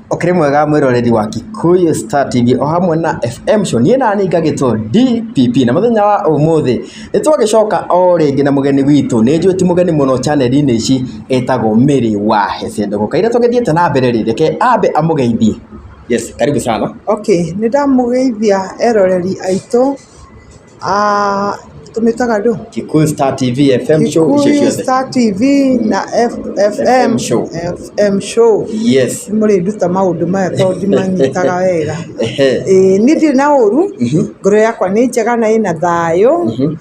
Ũkĩrĩ mwega mwĩroreri wa Kikuyu Star TV o hamwe na FM Show. Niĩ nani ngagĩtwo DPP na mũthenya wa ũmũthĩ nĩ twagĩcoka o rĩngĩ na mũgeni witũ. Nĩ njũĩ ti mũgeni mũno channel-inĩ ici, etagwo Mary wa Hesse Ndũng'ũ. Kaira tũgĩthiĩte na mbere rĩ, reke ambe amũgeithie. Yes, karibu sana. Okay, nĩ ndamũgeithia eroreri aitũ a tũmĩtaga ndũ? Kikuyu Star TV, FM Show, icio Kikuyu ciothe. Star TV na FM FM Show. FM Show. Yes. Nĩ mũrĩnduta maũndũ maya tondũ ndimanyitaga wega. Ehe. Ĩĩ niĩ ndirĩ na ũru, ngoro yakwa nĩ njega na ĩna thayũ.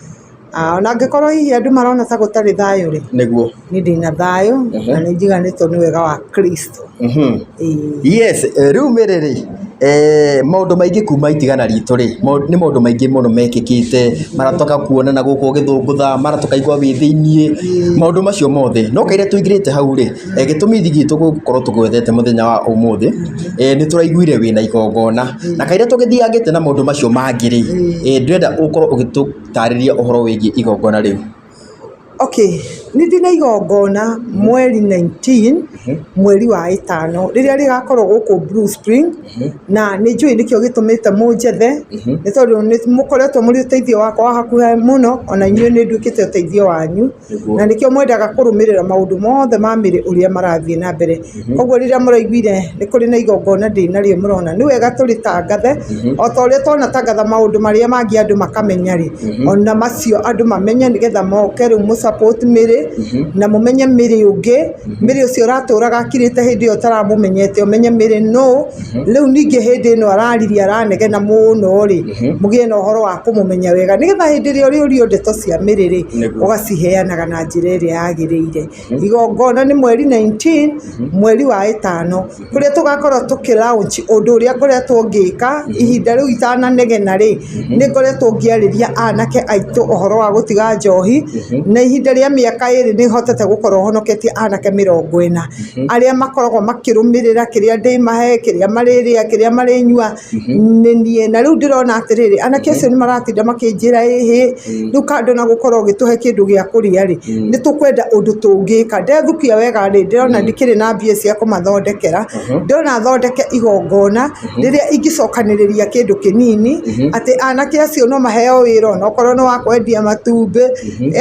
Ona angĩkorwo hihi andũ marona ta gũtarĩ thayũ rĩ, Nĩguo. niĩ ndĩna thayũ na nĩ njiganĩtwo nĩ wega wa Kristo. Ĩĩ. Yes, rĩu Mary rĩ, maũndũ maingĩ kuma itigana ritũ rĩ, nĩ maũndũ maingĩ mũno mekĩkĩte, mara tũgakuona na gũkũ ũgĩthũngũtha, mara tũkaigua wĩ thĩiniĩ, maũndũ macio mothe. No kaira tũingĩrĩte hau rĩ, gĩtũmi gitũ gũkorwo tũgwethete mũthenya wa ũmũthĩ, nĩ tũraiguire wĩna igongona. Na kaira tũgĩthiangĩte na maũndũ macio mangĩ rĩ, ndĩrenda ũkorwo ũgĩtũtarĩria ũhoro wĩgiĩ igongona rĩu. Okay, nĩ ndĩ na igongona mweri 19 mweri wa ĩtano rĩrĩa rĩgakorwo gũkũ Blue Spring na nĩ njũĩ nĩkĩo gĩtũmĩte mũnjethe nĩ tondũ nĩ mũkoretwo mũrĩ ũteithio wakwa wa hakuhĩ mũno ona inyuĩ nĩ nduĩkĩte ũteithio wanyu na nĩkĩo mwendaga kũrũmĩrĩra maũndũ mothe ma mĩrĩ ũrĩa marathiĩ na mbere. Koguo rĩrĩa mũraiguire nĩ kũrĩ na igongona ndĩ narĩo mũrona nĩ wega tũrĩtangathe o ta ũrĩa twanatangatha maũndũ marĩa mangĩ andũ makamenya rĩ, ona macio andũ mamenye nĩgetha moke rĩu mũ support mĩrĩ na mũmenye mĩrĩ ũngĩ, mĩrĩ ũcio ũratũraga akirĩte hĩndĩ ĩyo ũtaramũmenyete ũmenye mĩrĩ nũ, rĩu ningĩ hĩndĩ ĩno araririe aranegena mũno rĩ, mũgĩe na ũhoro wa kũmũmenya wega nĩgetha hĩndĩ ĩrĩa ũrĩũrio ndeto cia mĩrĩ rĩ, ũgaciheanaga na njĩra ĩrĩa yagĩrĩire. Igongona nĩ mweri 19 mweri wa ĩtano kũrĩa tũgakorwo tũkĩ launch ũndũ ũrĩa ngoretwo ngĩka ihinda rĩu itananegena rĩ, nĩ ngoretwo ngĩarĩria anake aitũ ũhoro wa gũtiga njohi, na ihinda rĩa mĩaka ĩrĩ nĩ hotete gũkorwo honoketie anake 40 arĩa makoragwo makĩrũmĩrĩra kĩrĩa ndĩmahe, kĩrĩa marĩrĩa, kĩrĩa marĩnyua nĩ niĩ. Na rĩu ndĩrona atĩrĩrĩ, anake acio nĩ maratinda makĩnjĩra ĩhĩ, rĩu kando na gũkorwo ũgĩtũhe kĩndũ gĩa kũrĩa rĩ, nĩ tũkwenda ũndũ tũngĩka. Ndethukia wega rĩ, ndĩrona ndikĩrĩ na mbia cia kũmathondekera, ndĩrona thondeke igongona rĩrĩa ingĩcokanĩrĩria kĩndũ kĩnini, atĩ anake acio no maheo wĩra onokorwo nĩ wa kwendia matumbĩ,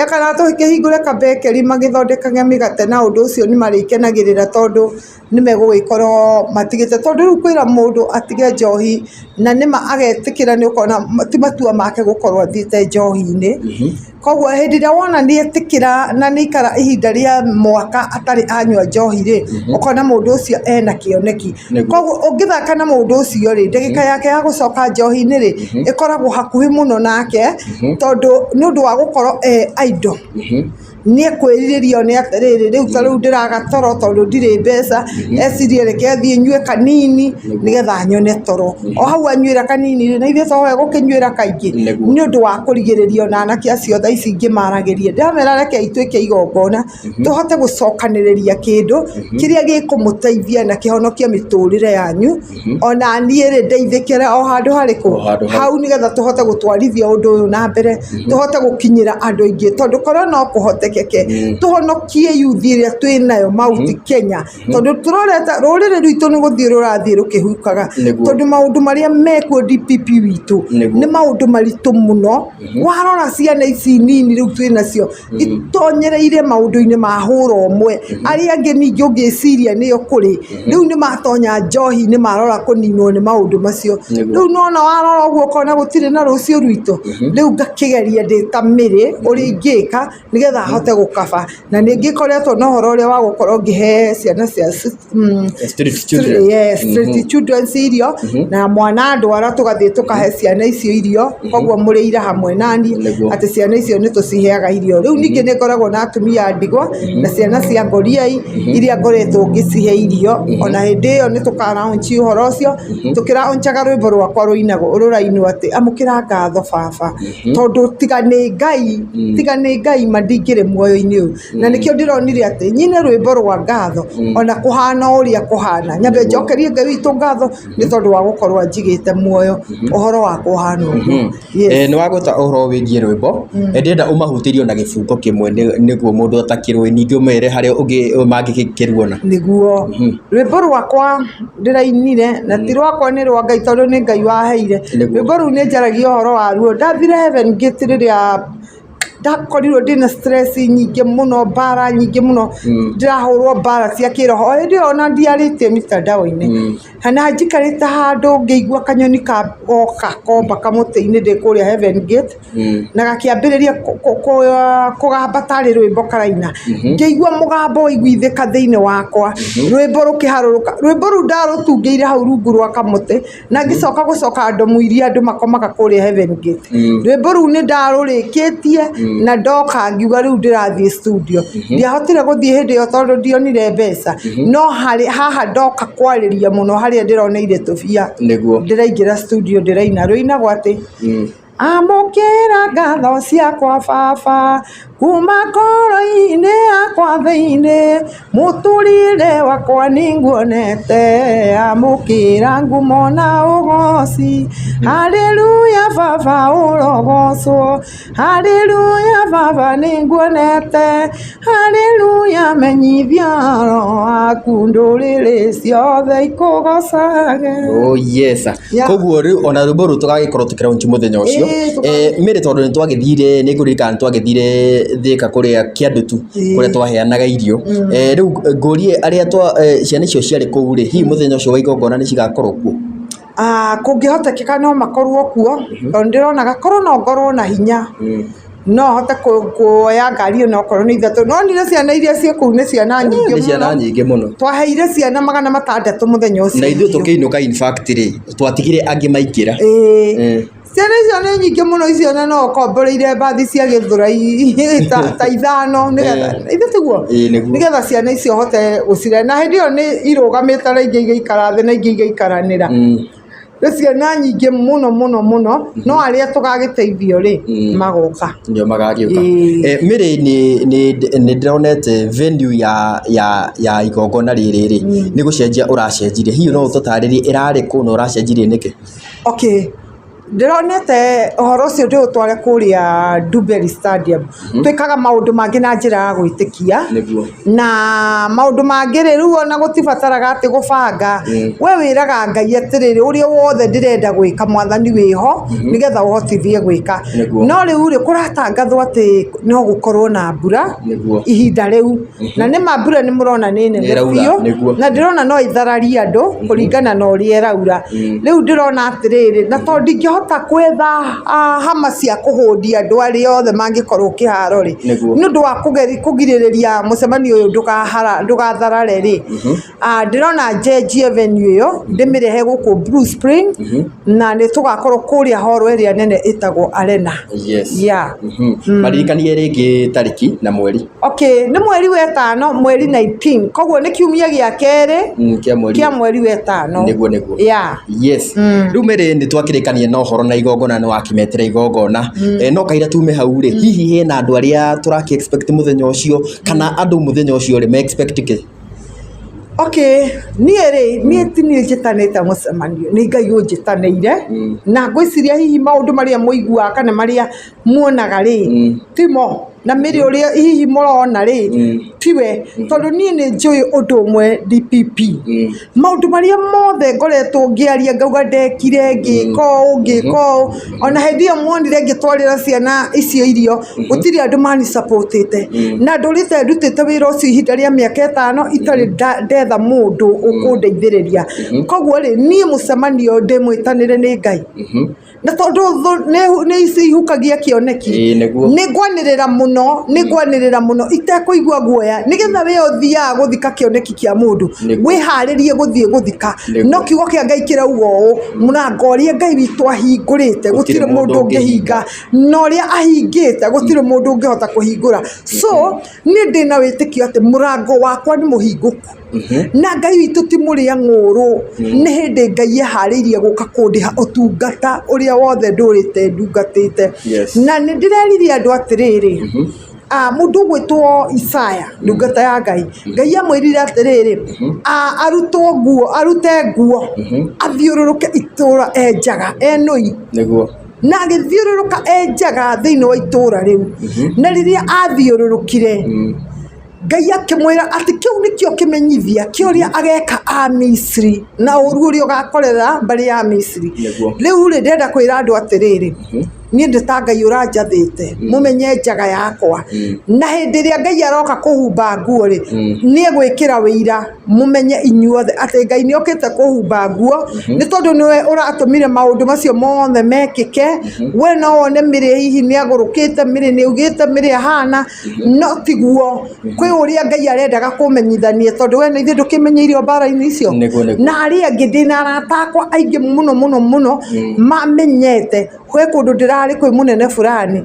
kana tũkĩhingũre kabekeri magĩthondekage mĩgate na ũndũ ũcio nĩ marĩkenagĩrĩra tondũ nĩ megũgĩkorwo matigĩte. Tondũ rĩu kwĩra mũndũ atige njohi na nĩma agetĩkĩra nĩ ũkona ti matua make gũkorwo athiĩte njohi-inĩ. Koguo hĩndĩ ĩrĩa wona nĩ etĩkĩra na nĩ aikara ihinda rĩa mwaka atarĩ anyua njohi rĩ, ũkona mũndũ ũcio ena kĩoneki. Koguo ũngĩthaka na mũndũ ũcio rĩ, ndagĩka yake ya gũcoka njohi-inĩ rĩ, ĩkoragwo hakuhĩ mũno nake, tondũ nĩ ũndũ wa gũkorwo e idle. Nĩ ekwĩrirĩria one atĩrĩrĩ, rĩu ta rĩu ndĩraga toro tondũ ndirĩ mbeca, ecirie reke thiĩ nyue kanini nĩgetha nyone toro. O hau anyuĩra kanini rĩ, na ithuĩ to we gũkĩnyuĩra kaingĩ, nĩ ũndũ wa kũrigĩrĩria ona anake acio thaa ici ngĩmaragĩria, ndĩramera rekei twĩke igongona, tũhote gũcokanĩrĩria kĩndũ kĩrĩa gĩkũmũteithia na kĩhonokie mĩtũrĩre yanyu, ona niĩ rĩ ndeithĩkĩre o handũ harĩkũ? O handũ hau. Hau nĩgetha tũhote gũtwarithia ũndũ ũyũ na mbere, tũhote gũkinyĩra andũ aingĩ, tondũ korwo no kũhotekeke tũhonokie youth ĩrĩa twĩnayo Mount Kenya, tondũ tũrorete rũrĩrĩ rwitũ nĩ gũthiĩ rũrathiĩ rũkĩhukaga, tondũ maũndũ marĩa mekuo DPP witũ nĩ maũndũ maritũ mũno, warora ciana ici nini rĩu twĩnacio itonyereire maũndũ-inĩ ma hũra ũmwe, arĩa angĩ ningĩ ũngĩciria nĩo kũrĩ, rĩu nĩ matonya njohi-inĩ marora kũninwo nĩ maũndũ macio. Rĩu nĩwona warora ũguo ũkona gũtirĩ na rũciũ rwitũ, rĩu ngakĩgeria ndĩ ta Mary ũrĩa ingĩka nĩgetha hote gũkaba. Na nĩ ngĩkoretwo na ũhoro ũrĩa wa gũkorwo ngĩhe ciana cia Street children. Yes, street children irio na mwana ndwara tũgathiĩ tũkahe ciana icio irio koguo mũrĩire hamwe nani atĩ ciana icio nĩ tũciheaga irio. Rĩu ningĩ nĩ ngoragwo na atumia a ndigwa na ciana cia ngoriai iria ngoretwo ngĩcihe irio ona hĩndĩ ĩyo nĩ tũka launch ũhoro ũcio tũkĩ launch aga rwĩmbo rwakwa rũinagwo rũrainwo atĩ amũkĩra ngatho baba tondũ tiga nĩ Ngai tiga nĩ Ngai ma ndingĩrĩ muoyo-inĩ ũyũ. Na nĩkĩo ndĩronire atĩ nyine rwĩmbo rwa ngatho ona kũhana o ũrĩa kũhana, nyambe njokerie Ngai witũ ngatho nĩ tondũ wa gũkorwo anjigĩte muoyo, ũhoro wakwa ũhana ũguo. Yes. Nĩ wagweta ũhoro wĩgiĩ rwĩmbo, ndĩrenda ũmahutĩrie na gĩbungo kĩmwe nĩguo mũndũ atakĩrũĩ, ningĩ ũmere harĩa mangĩkĩruona. Nĩguo rwĩmbo rwakwa ndĩrainire na ti rwakwa nĩ rwa Ngai tondũ nĩ Ngai waheire. Rwĩmbo rũu nĩ njaragia ũhoro waruo, ndathire Heaven Gate rĩrĩa ndakorirwo ndĩna stress nyingĩ mũno, mbara nyingĩ mũno, ndĩrahũrwo mbara cia kĩroho, o hĩndĩ ĩyo ona ndiarĩtie mitandao-inĩ. Na njikarĩte handũ ngĩigua kanyoni goka komba kamũtĩ-inĩ ndĩ kũrĩa Heaven Gate, na gakĩambĩrĩria kũgamba tarĩ rwĩmbo karaina. Ngĩigua mũgambo waiguithĩka thĩinĩ wakwa, rwĩmbo rũkĩharũrũka. Rwĩmbo rũu ndarũtungĩire hau rungu rwa kamũtĩ, na ngĩcoka gũcoka ndomu iria andũ makomaga kũrĩa Heaven Gate. Rwĩmbo rũu nĩ ndarũrĩkĩtie na ndoka ngiuga rĩu ndĩrathiĩ studio. Ndiahotire gũthiĩ hĩndĩ ĩyo tondũ ndionire mbeca, no harĩ haha ndoka kwarĩria mũno harĩa ndĩroneire tũbia, ndĩraingĩra studio ndĩraina. Rũinagwo atĩ, amũkĩra ngatho ciakwa baba, kuma ngoro-inĩ yakwa thĩinĩ, mũtũrĩre wakwa nĩ nguonete, amũkĩra ngumo na ũgoci, haleluya baba ũrogocwo, haleluya baba nĩ nguonete, haleluya menyithia roho waku ndũrĩrĩ ciothe ikũgocage. Oh yes. Yeah. Koguo rĩu ona rwĩmbo rũu tũgagĩkorwo tũkĩlaunch mũthenya ũcio. Ĩĩ, Mary tondũ nĩ twagĩthire nĩ ngũririkana nĩ twagĩthire Thĩka kũrĩa Kĩandutu kũrĩa twaheanaga irio. Rĩu ngũrie arĩa twa ciana icio ciarĩ kũu rĩ, hihi mũthenya ũcio wa igongona nĩ cigakorwo kuo? Kũngĩhotekeka no makorwo kuo, tondũ ndĩronaga korwo no ngorwo na hinya, no hote kuoya ngari ona okorwo nĩ ithatũ. No nire ciana iria ciĩ kũu nĩ ciana nyingĩ Nĩ ciana mũno. nyingĩ mũno. Twaheire ciana 600 mũthenya ũcio. Na ithuĩ tũkĩinũka in fact rĩ, twatigire angĩ maingĩra. Ĩĩ. Ciana icio nĩ nyingĩ mũno icio na no ũkomboreire mbathi cia Gĩthũrai ta ithano nĩgetha ithe tiguo? Ĩĩ nĩguo. Nĩgetha ciana icio hote gũcirera. Na hĩndĩ ĩyo nĩ irũgamĩte na ingĩ igaikara thĩ na ingĩ igaikaranĩra. Nĩ ciana nyingĩ mũno mũno mũno, no arĩa tũgagĩteithio rĩ, magoka. Nĩo magagĩũka. Ĩĩ. Mary nĩ ndĩronete venue ya igongona rĩrĩ rĩ, nĩ gũcenjia ũracenjirie. Hihi no ũtũtarĩrie ĩrarĩ kũ na ũracenjirie nĩkĩ? Okay, ndĩronete ũhoro ũcio ndĩũtware kũrĩa Ndumberi Stadium. Twĩkaga maũndũ mangĩ na njĩra ya gwĩtĩkia. Nĩguo. Na maũndũ mangĩ rĩ, rĩu ona gũtibataraga atĩ gũbanga. We wĩraga Ngai atĩrĩrĩ, ũrĩa wothe ndĩrenda gwĩka mwathani wĩho, nĩgetha ũhotithie gwĩka. Nĩguo. No rĩu rĩ, kũratangathwo atĩ no gũkorwo na mbura Nĩguo. ihinda rĩu. Na nĩ ma mbura nĩ mũrona nĩ nene Nĩ ĩraura, biũ. nĩguo. Na ndĩrona no ĩthararie andũ kũringana na ũrĩa ĩraura. Rĩu ndĩrona atĩrĩrĩ, na tondũ ndingĩhota gwetha hama cia kũhũndia andũ arĩa othe mangĩkorwo kĩharo rĩ, Nĩguo. nĩ ũndũ wa kũgirĩrĩria mũcemanio ũyũ ndũgatharare rĩ, ndĩrona njenjie venue ĩyo ndĩmĩrehe gũkũ Blue Spring, na nĩ tũgakorwo kũrĩa hall ĩrĩa nene ĩtagwo Arena. Yes. Yeah. Maririkanie rĩngĩ tarĩki na mweri. Okay, nĩ mweri wa ĩtano, mweri 19. Koguo nĩ kiumia gĩa kerĩ Kĩa mweri. kĩa mweri wa ĩtano. Nĩguo nĩguo. Yeah. Yes. Rĩu Mary nĩ twakĩrĩkania na ũhoro na igongona nĩ wakĩmetĩra igongona. No kaira tume hau rĩ, hihi hena andũ arĩa tũrakĩ expect mũthenya ũcio kana andũ mũthenya ũcio rĩ me expect kĩ? Okay, niĩ rĩ, niĩ ti niĩ njĩtanĩte mũcemanio, nĩ Ngai ũnjĩtanĩire, na ngwĩciria hihi maũndũ marĩa mũiguaga kana marĩa muonaga rĩ, timo, na mĩrĩ ũrĩa hihi mũrona rĩ, tiwe, tondũ niĩ nĩ njũĩ ũndũ ũmwe DPP, maũndũ marĩa mothe ngoretwo ngĩaria ngauga ndekire, ngĩka ũũ, ngĩka ũũ, ona hĩndĩ ĩyo muonire ngĩtwarĩra ciana icio irio, gũtirĩ andũ mani support ĩte, na ndũrĩte ndutĩte wĩra ũcio ihinda rĩa mĩaka ĩtano itarĩ ndetha mũndũ ũkũndeithĩrĩria, koguo rĩ, niĩ mũcemanio ndĩmwĩtanĩre nĩ Ngai, na tondũ thũ nĩ ihukagia kĩoneki, Ĩĩ nĩguo. nĩ ngwanĩrĩra mũno, nĩ ngwanĩrĩra mũno itekũigua guoya, nĩgetha we ũthiaga gũthika kĩoneki kĩa mũndũ, Nĩguo. wĩharĩrie gũthiĩ gũthika, Nĩguo. no kiugo kĩa Ngai kĩrauga ũũ, mũrango ũrĩa Ngai witũ ahingũrĩte gũtirĩ mũndũ ũngĩhinga, na ũrĩa ahingĩte gũtirĩ mũndũ ũngĩhota kũhingũra. So niĩ ndĩna wĩtĩkio atĩ mũrango wakwa nĩ mũhingũku, na Ngai witũ ti mũrĩa ng'ũrũ, nĩ hĩndĩ Ngai eharĩirie gũka kũndĩha ũtungata ũrĩa wothe ndũrĩte ndungatĩte. Yes. Na nĩ ndĩrerire andũ atĩrĩrĩ, Mũndũ ũgwĩtwo Isaya ndungata ya Ngai, Ngai amwĩrire atĩrĩrĩ, arutwo nguo, arute nguo, athiũrũrũke itũra e njaga, e nũi. Nĩguo. Na agĩthiũrũrũka e njaga thĩinĩ wa itũra rĩu. Na rĩrĩa athiũrũrũkire, Ngai akĩmwĩra atĩ kĩu nĩkĩo kĩmenyithia kĩa ũrĩa ageka Amisiri na ũru ũrĩa ũgakorera mbarĩ ya Misiri. Nĩguo. Rĩu rĩ, ndĩrenda kwĩra andũ atĩrĩrĩ, niĩ ndĩ ta Ngai ũranjathĩte, mũmenye njaga yakwa. Na hĩndĩ ĩrĩa Ngai aroka kũhumba nguo rĩ, nĩ egwĩkĩra wĩira mũmenye inyuothe atĩ Ngai nĩ okĩte kũhumba nguo, nĩ tondũ nĩwe ũratũmire maũndũ macio mothe mekĩke. We no wone Mary hihi nĩ agũrũkĩte, Mary nĩ augĩte, Mary ahana, no tiguo. Kwĩ ũrĩa Ngai arendaga kũmenyithania tondũ we na ithuĩ ndũkĩmenyeire mbara-inĩ icio. Nĩguo, nĩguo. Na arĩa angĩ ndĩna arata akwa aingĩ mũno mũno mũno mamenyete kwĩ kũndũ ndĩrarĩ kwĩ mũnene fulani.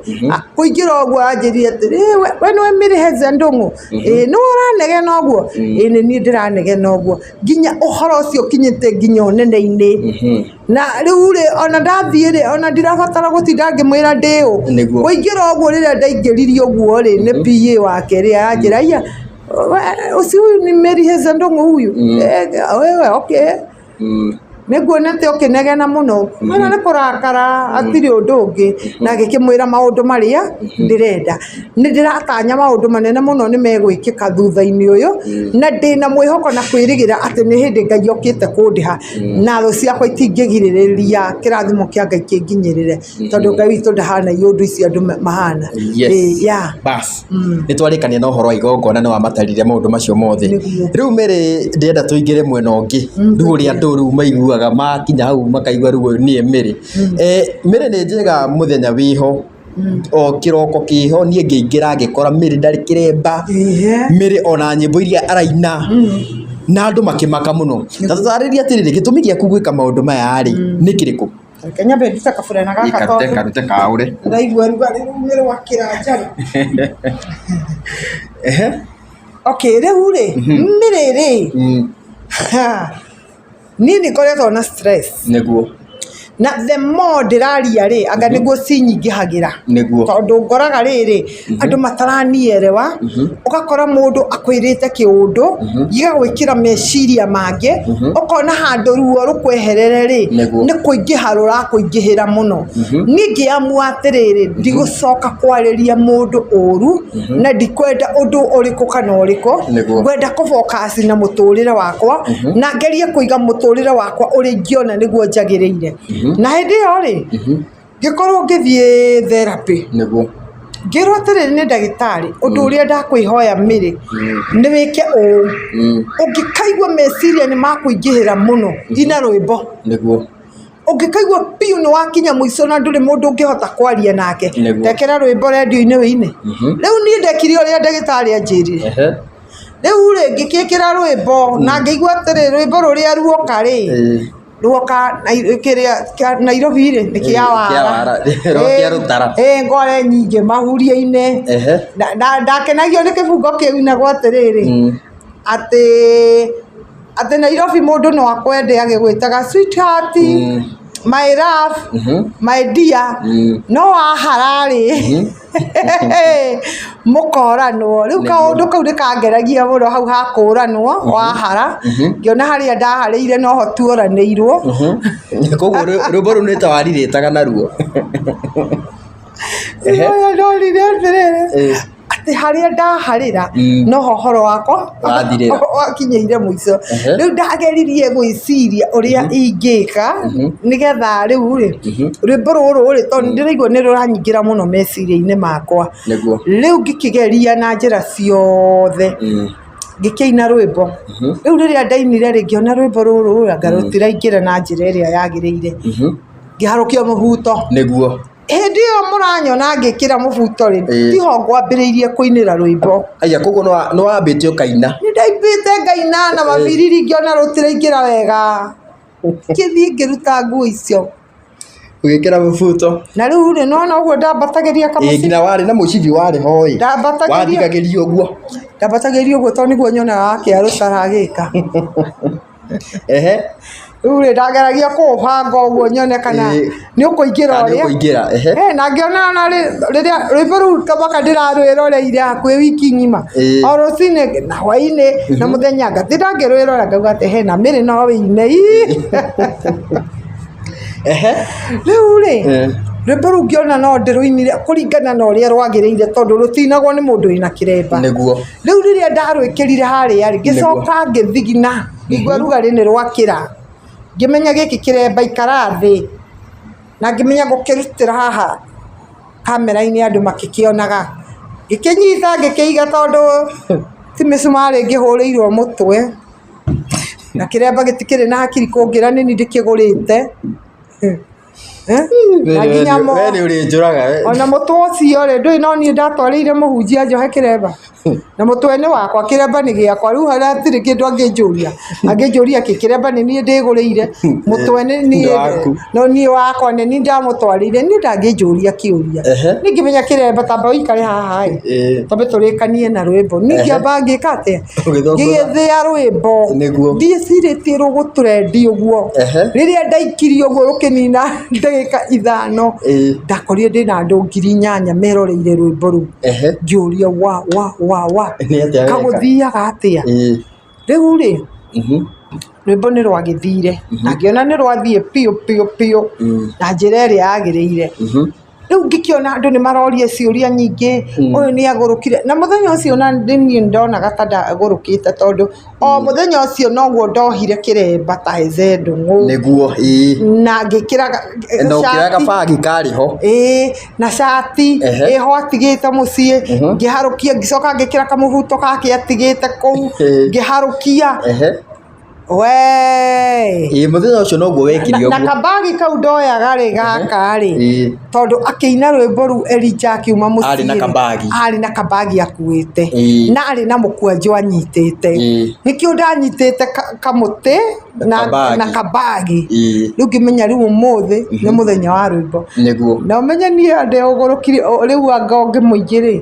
Kũingĩra ũguo anjĩrire atĩrĩ, we we nĩwe Mary Hezia Ndũng'ũ? Ĩĩ nĩwe ũranegena ũguo? Ĩĩ nĩ niĩ ndĩranegena ũguo. Nginya ũhoro ũcio ũkinyĩte nginya ũnene-inĩ. Na rĩu rĩ, ona ndathiĩ rĩ, ona ndirabatara gũtinda ngĩmwĩra ndĩ ũ. Nĩguo. Kũingĩra ũguo rĩrĩa ndaingĩririe ũguo rĩ, nĩ PA wake rĩ, aranjĩra haiya, ũcio huyu ni Mary Hezia Ndũng'ũ huyu? Wewe okay. Nĩ nguonete ũkĩnegena mũno. Mwĩra nĩ kũrakara hatirĩ ũndũ ũngĩ. Na ngĩkĩmwĩra maũndũ marĩa ndĩrenda. Nĩ ndĩratanya maũndũ manene mũno nĩ megwĩkĩka thutha-inĩ ũyũ, na ndĩna mwĩhoko na kwĩrĩgĩrĩra atĩ nĩ hĩndĩ Ngai okĩte kũndĩha. Na thũ ciakwa itingĩgirĩrĩria kĩrathimo kĩa Ngai kĩnginyĩrĩre. Tondũ Ngai witũ ndahana iũndũ icio andũ mahana. Yes. Ĩĩ, yeah. Bas. Nĩ twarĩkania na ũhoro wa igongona nĩ wamatarire maũndũ macio mothe. Nĩguo. Rĩu Mary ndĩrenda tũingĩre mwena ũngĩ. Rĩu ũrĩa andũ rĩu maiguaga makinya hau makaigua rĩu ũyũ nĩe Mary. Mary nĩ njega mũthenya wĩho o kĩroko kĩho niĩ ngĩingĩra ngĩkora Mary ndarĩ kĩremba. Ĩhĩ. Mary ona nyĩmbo iria araina na andũ makĩmaka mũno. Ta tũtarĩrie atĩrĩrĩ, gĩtũmi gĩaku gwĩka maũndũ maya rĩ nĩ kĩrĩkũ? Reke nyambe ndute kaburana gaka Karute tondũ karute kaũre. ndaigua rugarĩ rũu nĩ rwakĩra njaru. Ehe. Okay, rĩu rĩ, Mary rĩ, niĩ nĩ ngoretwo na stress. Nĩguo. Na the more ndĩraria rĩ, anga nĩguo cinyingĩhagĩra. Nĩguo. Tondũ ngoraga rĩrĩ, andũ mataranielewa, ũgakora mũndũ akwĩrĩte kĩũndũ, gĩgagwĩkĩra meciria mangĩ, ũkona handũ ruo rũkweherere rĩ, Nĩguo. nĩ kũingĩha rũrakũingĩhĩra mũno. Niĩ ngĩamua atĩrĩrĩ, ndigũcoka kwarĩria mũndũ ũru, na ndikwenda ũndũ ũrĩkũ kana ũrĩkũ, Nĩguo. ngwenda kũ focus na mũtũrĩre wakwa, na ngerie kũiga mũtũrĩre wakwa ũrĩa ingĩona nĩguo njagĩrĩire. Na hĩndĩ ĩyo rĩ, ngĩkorwo ngĩthiĩ therapy. Nĩguo. Ngĩrwo atĩrĩrĩ nĩ ndagĩtarĩ, ũndũ ũrĩa ndakwĩhoya Mary, nĩ wĩke ũũ, ũngĩkaigua meciria nĩ makũingĩhĩra mũno, ina rwĩmbo. Nĩguo. Ũngĩkaigua biũ nĩ wakinya mũico na ndũrĩ mũndũ ũngĩhota kwaria nake, Nĩguo. tekera rwĩmbo rendio-inĩ wĩine. Rĩu niĩ ndekire ũrĩa ndagĩtarĩ anjĩrire. Ehe. Rĩu rĩ, ngĩgĩkĩra rwĩmbo na ngĩigua atĩrĩ, rwĩmbo rũrĩa ruoka rĩ, ruoka kĩrĩa kĩa Nairobi rĩ, nĩ kĩa Kĩa wara. wara. Rwa kĩa rũtara. Ĩ ngore nyingĩ mahuria-inĩ. Ehe. Ndakenagio nĩ kĩbungo kĩu inagwo atĩrĩrĩ, atĩ atĩ Nairobi mũndũ no akwende agĩgwĩtaga sweetheart, my love, my dear, no wahara rĩ, mũkoranwo. Rĩu kaũndũ kau nĩ kangeragia mũno hau ha kũranwo wahara, ngĩona harĩa ndaharĩire noho tuoranĩirwo. Koguo rwĩmbo rũu nĩ ta warirĩtaga naruo. Rĩrĩa ndonire atĩrĩrĩ, atĩ harĩa ndaharĩra noho ũhoro wakwa Wathirĩra. wakinyĩire mũico. Ehe. Rĩu ndageririe gwĩciria ũrĩa ingĩka nĩgetha rĩu rĩ, rwĩmbo rũrũ rĩ, tondũ nĩndĩraigua nĩ rũranyingĩra mũno meciria-inĩ makwa. Nĩguo. Rĩu ngĩkĩgeria na njĩra ciothe, ngĩkĩina rwĩmbo. Rĩu rĩrĩa ndainire rĩ, ngĩona rwĩmbo rũrũ anga rũtiraingĩra na njĩra ĩrĩa yagĩrĩire. Ngĩharũkia mũbuto. Nĩguo. Hĩndĩ ĩyo mũranyona ngĩkĩra mũbuto rĩ, Ĩĩ. tiho ngwambĩrĩirie kũinĩra rwĩmbo. Aya koguo nĩ wambĩte ũkaina. Nĩ ndaimbĩte ngaina na mabiriri ngĩona rũtiraingĩra wega. Ngĩthiĩ ngĩruta nguo icio. Ũgĩkĩra mũbuto. Na rĩu rĩ, nĩwona ũguo ndambatagĩria Ĩ kamũcibi. nginya warĩ na mũcibi warĩ ho ĩ. Ndambatagĩria Wathigagĩria ũguo. ndambatagĩria ũguo tondũ nĩguo nyonaga wakĩa rũtaragĩka. Ehe. Rĩu rĩ ndageragia kũũbanga ũguo nyone kana Ĩĩ. nĩ ũkũingĩra Kana nĩ ũrĩa. ũkũingĩra, ehe. Eh, na ngĩona ona rĩrĩa rwĩmbo rũu kamaka ndĩrarwĩroreire hakuhĩ wiki ng'ima. Ĩĩ. O rũcinĩ na hwainĩ na mũthenya ngatinda ngĩrwĩrora ngauga atĩ he na Mary no wĩine. Ii. Ehe. Rĩu rĩ Eh. rwĩmbo rũu ngĩona no ndĩrũinire kũringana na ũrĩa rwagĩrĩire tondũ rũtinagwo nĩ mũndũ wĩna kĩremba. Nĩguo. Rĩu rĩrĩa ndarwĩkĩrire harĩa rĩ ngĩcoka ngĩthigina ngĩigua rugarĩ nĩ rwakĩra ngĩmenya gĩkĩ kĩremba ikara thĩ na ngĩmenya ngũkĩrutĩra haha kamera-inĩ andũ makĩkĩonaga. Ngĩkĩnyita ngĩkĩiga tondũ ti mĩcumarĩ ngĩhũrĩirwo mũtwe na kĩremba gĩtikĩrĩ na hakiri kũngĩra nĩ niĩ ndĩkĩgũrĩte. Eh? Na nginya mo- We nĩ ũrĩnjũraga we. ona mũtwe ũcio rĩ ndũĩ no niĩ ndatwarĩire mũhunjia njohe kĩremba na mũtwe nĩ wakwa kĩremba nĩ gĩakwa rĩu harĩa hatirĩ kĩndũ angĩnjũria angĩnjũria kĩ kĩremba nĩ niĩ ndĩgũrĩire mũtwe nĩ niĩ Nĩ waku. no niĩ wakwa nĩ niĩ ndamũtwarĩire niĩ ndangĩnjũria kĩũria Ehe. niĩ ngĩmenya kĩremba tamba ũikare haha ĩ Ĩĩ. twambe tũrĩkanie na rwĩmbo niĩ ngĩamba ngĩka atĩa Ũgĩthũngũtha. ngĩgĩthĩa rwĩmbo Nĩguo. ndiĩcirĩtie rũgũtrendi ũguo Ehe. rĩrĩa ndaikirie ũguo rũkĩnina ndagĩka ithano Ĩĩ. ndakorire ndĩna andũ 8,000 meroreire rwĩmbo rũu Ehe. ngĩũria wa wa wa wa Nĩ atĩa weka? kagũthiaga atĩa Ĩĩ. rĩu rĩ Mhm. rwĩmbo nĩ rwagĩthire na ngĩona nĩ rwathiĩ piũ piũ piũ Mm. na njĩra ĩrĩa yagĩrĩire Mhm. rĩu ngĩkĩona andũ nĩ maroria ciũria nyingĩ ũyũ nĩ agũrũkire na mũthenya ũcio na niĩ ndonaga ta ndagũrũkĩte tondũ o mũthenya ũcio noguo ndohire kĩremba ta Heze Ndung'u Nĩguo. Ĩĩ. na ngĩkĩra Na ũkĩoya cati gabagi karĩ ho. ĩĩ na cati Ehe. ĩho atigĩte mũciĩ ngĩharũkia ngĩcoka ngĩkĩra kamũbuto gake atigĩte kũu Ĩĩ. ngĩharũkia Ehe. we Ĩĩ mũthenya ũcio noguo wekire na ũguo. kabagi kau ndoyaga rĩ gaka rĩ Ĩĩ. tondũ akĩina rwĩmbo rũu Elijah akiuma mũciĩ Arĩ na rĩ, kabagi. arĩ na kabagi akuĩte Ĩĩ. na arĩ na mũkwanjũ anyitĩte Ĩĩ. nĩkĩo ndanyitĩte kamũtĩ na Kabagi. na kabagi Ĩĩ. rĩu ngĩmenya rĩu ũmũthĩ nĩ mũthenya wa rwĩmbo Nĩguo. na ũmenye niĩ ndĩũgũrũkire rĩu anga ũngĩ mũingĩ rĩ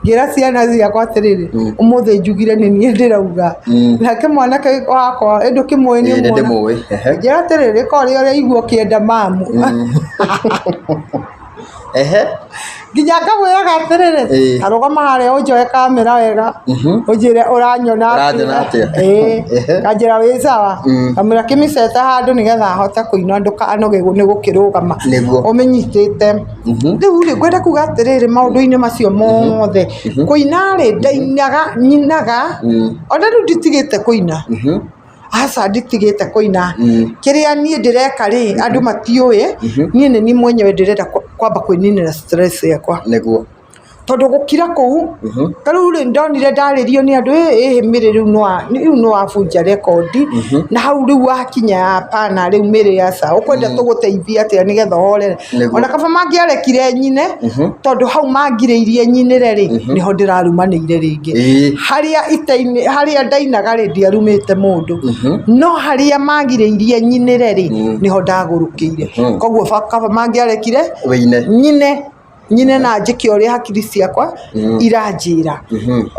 ngĩra ciana ciakwa atĩrĩrĩ ũmũthĩ njugire nĩ niĩ ndĩrauga nake mwanake wakwa ĩ ndũkĩmũĩ nĩ Ĩĩ, nĩ ũmuona. ndĩmũĩ. Ehe. Njĩra atĩrĩrĩ ko ũrĩa ũraigua ũkĩenda mamu Ehe. nginya ngamwĩraga atĩrĩrĩ Ĩĩ. arũgama harĩa ũnjoe kamera wega ũnjĩre ũranyona Ũranyona atĩa? Ĩĩ. Ehe. Kanjĩra wĩ sawa kamwĩra kĩmĩcete handũ nĩgetha ahote kũina ndũkanoge nĩ gũkĩrũgama Nĩguo. ũmĩnyitĩte rĩu rĩ ngwenda kuga atĩrĩrĩ maũndũ-inĩ macio mothe kũina rĩ ndainaga nyinaga ona rĩu nditigĩte kũina aca nditigĩte kũina kĩrĩa niĩ ndĩreka rĩ andũ matiũĩ niĩ nĩ niĩ mwenyewe ndĩrenda kwamba kwĩninĩra stress yakwa Nĩguo. tondũ gũkira kũu ta rĩu rĩ ndonire ndarĩrio nĩ andũ ĩ Mary rĩu rĩu nĩ wabunja rekondi na hau rĩu wakinya hapana rĩu Mary aca ũkwenda tũgũteithie atĩa nĩgetha ũhorere Nĩguo. ona kaba mangĩarekire nyine tondũ hau mangirĩirie nyinĩre rĩ nĩho ndĩrarumanĩire rĩngĩ Ĩĩ. harĩa itainĩ harĩa ndainaga rĩ ndiarumĩte mũndũ no harĩa magirĩirie nyinĩre rĩ nĩho ndagũrũkĩire koguo kaba mangĩarekire Wĩine. nyine nyine na njĩke ũrĩa hakiri ciakwa iranjĩra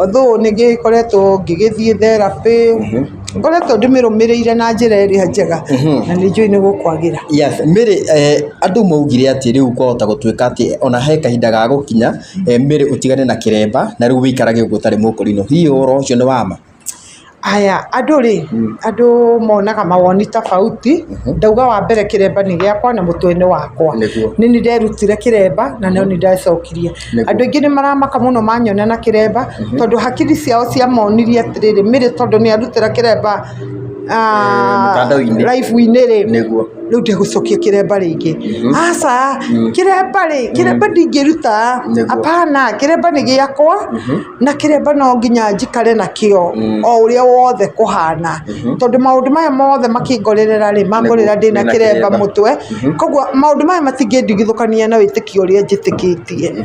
although nĩ ngĩkoretwo ngĩgĩthiĩ therapy ngoretwo ndĩmĩrũmĩrĩire na njĩra ĩrĩa njega na nĩ njũĩ nĩ gũkwagĩra. Yes, Mary andũ maugire atĩ rĩu kwahota gũtuĩka atĩ ona he kahinda ga gũkinya Mary ũtigane na kĩremba na rĩu wĩikarage ũguo ũtarĩ mũkũrinũ. Hihi ũhoro ũcio nĩ wa ma? Aya, andũ rĩ, andũ monaga mawoni tofauti, ndauga wa mbere kĩremba nĩ gĩakwa na mũtwe nĩ wakwa. Nĩguo. Nĩ niĩ nderutire kĩremba na no niĩ ndacokirie. Nĩguo. Andũ aingĩ nĩ maramaka mũno manyona na kĩremba tondũ hakiri ciao ciamonirie atĩrĩrĩ, Mary tondũ nĩ arutĩra kĩremba Mũtandao-inĩ. live-inĩ rĩ, Nĩguo. rĩu ndegũcokia kĩremba rĩngĩ. Aca, kĩremba rĩ, kĩremba ndingĩruta, Nĩguo. hapana, kĩremba nĩ gĩakwa na kĩremba no nginya njikare nakĩo o ũrĩa wothe kũhana tondũ maũndũ maya mothe makĩngorerera rĩ mangorera ndĩna Wĩna kĩremba kĩremba. mũtwe koguo maũndũ maya matingĩndigithũkania na wĩtĩkio ũrĩa njĩtĩkĩtie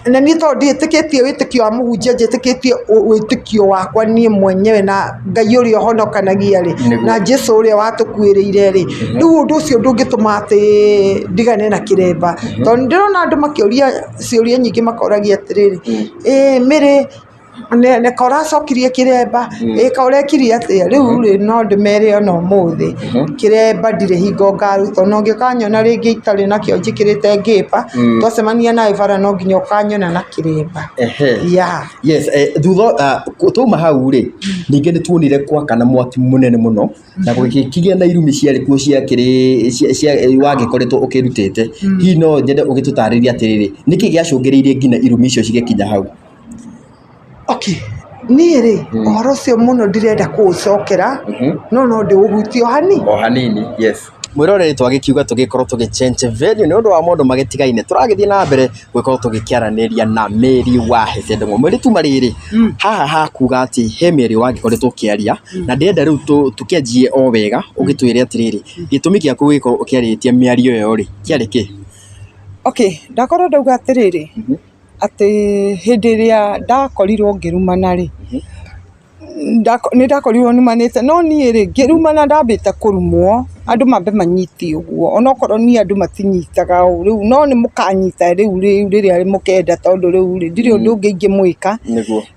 na niĩ tondũ ndiĩtĩkĩtie wĩtĩkio wa mũhunjia njĩtĩkĩtie wĩtĩkio wakwa niĩ mwenyewe na Ngai ũrĩa ũhonokanagia rĩ Nĩguo. na Jesu ũrĩa watũkuĩrĩire rĩ rĩu ũndũ ũcio ndũngĩtũma atĩ ndigane na kĩremba tondũ nĩ ndĩrona andũ makĩũria ciũria nyingĩ makoragia atĩrĩrĩ ĩ Mary Nĩ ũracokirie kĩremba, ĩka ũrekire atĩa. Rĩu rĩ, no ndĩmere ona ũmũthĩ, kĩremba ndirĩ hingo ngaruta. Ona ũngĩkanyona rĩngĩ itarĩ nakĩo njĩkĩrĩte ngĩpa, twacemania nawe bara no nginya ũkanyona na kĩremba. Yeah. Yes, thutha twauma hau rĩ, ningĩ nĩ tuonire gwakana mwaki mũnene mũno na gũgĩkĩgĩa na irumi ciarĩ kuo ciakĩrĩ wagĩkoretwo ũkĩrutĩte. Hihi no nyende ũgĩtũtarĩrie atĩrĩrĩ, nĩkĩ gĩacũngĩrĩirie nginya irumi icio cigĩkinya hau? Okay, niĩ rĩ, ũhoro ũcio mũno ndirenda kũũcokera, no no ndĩũhutie o hanini. O hanini, yes. Mwĩroreri twagĩkiuga tũgĩkorwo tũgĩchenje venue nĩ ũndũ wa maũndũ magĩtigaine, tũragĩthiĩ na mbere gũgĩkorwo tũgĩkĩaranĩria na Mary wa Hesse Ndũng'ũ. Mwĩrĩ tuma rĩrĩ, haha hakuga atĩ he mĩario wagĩkoretwo ũkĩaria na ndĩrenda rĩu tũkĩanjie o wega ũgĩtwĩre atĩrĩrĩ, gĩtũmi gĩaku gũgĩkorwo ũkĩarĩtie mĩario ĩyo rĩ, kĩarĩ kĩ? Okay, ndakorwo ndauga atĩrĩrĩ, atĩ hĩndĩ ĩrĩa ndakorirwo ngĩrumana rĩ, nĩ ndakorirwo numanĩte, no niĩ rĩ, ngĩrumana ndambĩte kũrumwo, andũ mambe manyite ũguo, onokorwo niĩ andũ matinyitaga ũũ rĩu, no nĩ mũkanyita rĩu rĩrĩa mũkenda tondũ rĩu rĩ, ndirĩ ũndũ ũngĩ ingĩmwĩka.